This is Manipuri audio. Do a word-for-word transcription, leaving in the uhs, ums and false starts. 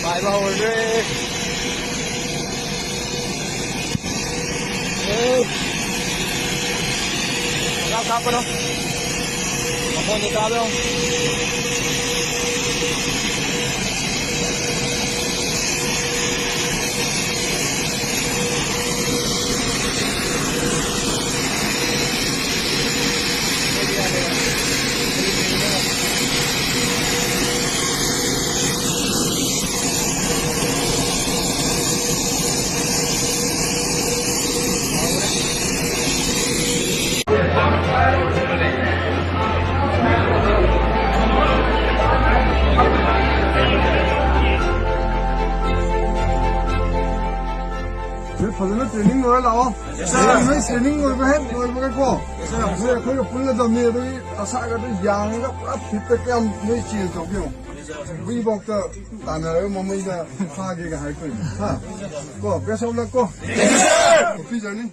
ꯍꯥꯏꯕ ꯍꯧꯔꯁꯦ꯫ ꯑꯦ꯫ ꯄꯪꯀꯥꯞ ꯀꯥꯞꯄꯅꯣ꯫ ꯃꯈꯣꯟꯗꯤ ꯇꯥꯕ꯭ꯔꯣ? ꯅꯣꯏ ꯐꯖꯅ training ꯂꯣꯏꯔ ꯂꯥꯛꯑꯣ꯫ Yes, sir. ꯅꯣꯏ training ꯂꯣꯏꯕ ꯍꯦꯛ ꯂꯣꯏꯕꯒꯀꯣ, Yes, sir. ꯅꯣꯏ ꯑꯩꯈꯣꯏꯒ ꯄꯨꯜꯂꯗꯕꯅꯤ꯫ ꯑꯗꯨꯒꯤ ꯅꯁꯥꯒꯗꯣ ꯌꯥꯡꯉꯒ ꯄꯨꯔꯥ fitꯇ ꯀꯌꯥꯝ ꯅꯣꯏ change ꯇꯧꯒꯦ ꯌꯦꯡꯉꯣ꯫ ꯍꯨꯏꯐꯥꯎꯇ ꯇꯥꯟꯅꯔꯒ ꯃꯃꯩꯗ ꯐꯥꯒꯦꯒ ꯍꯥꯏꯔꯛꯇꯣꯏꯅꯤ꯫ ꯍꯥ? ꯀꯣ, best of luck ꯀꯣ꯫ Yes, sir. ꯍꯥꯞꯄꯤ ꯖꯔꯅꯤ꯫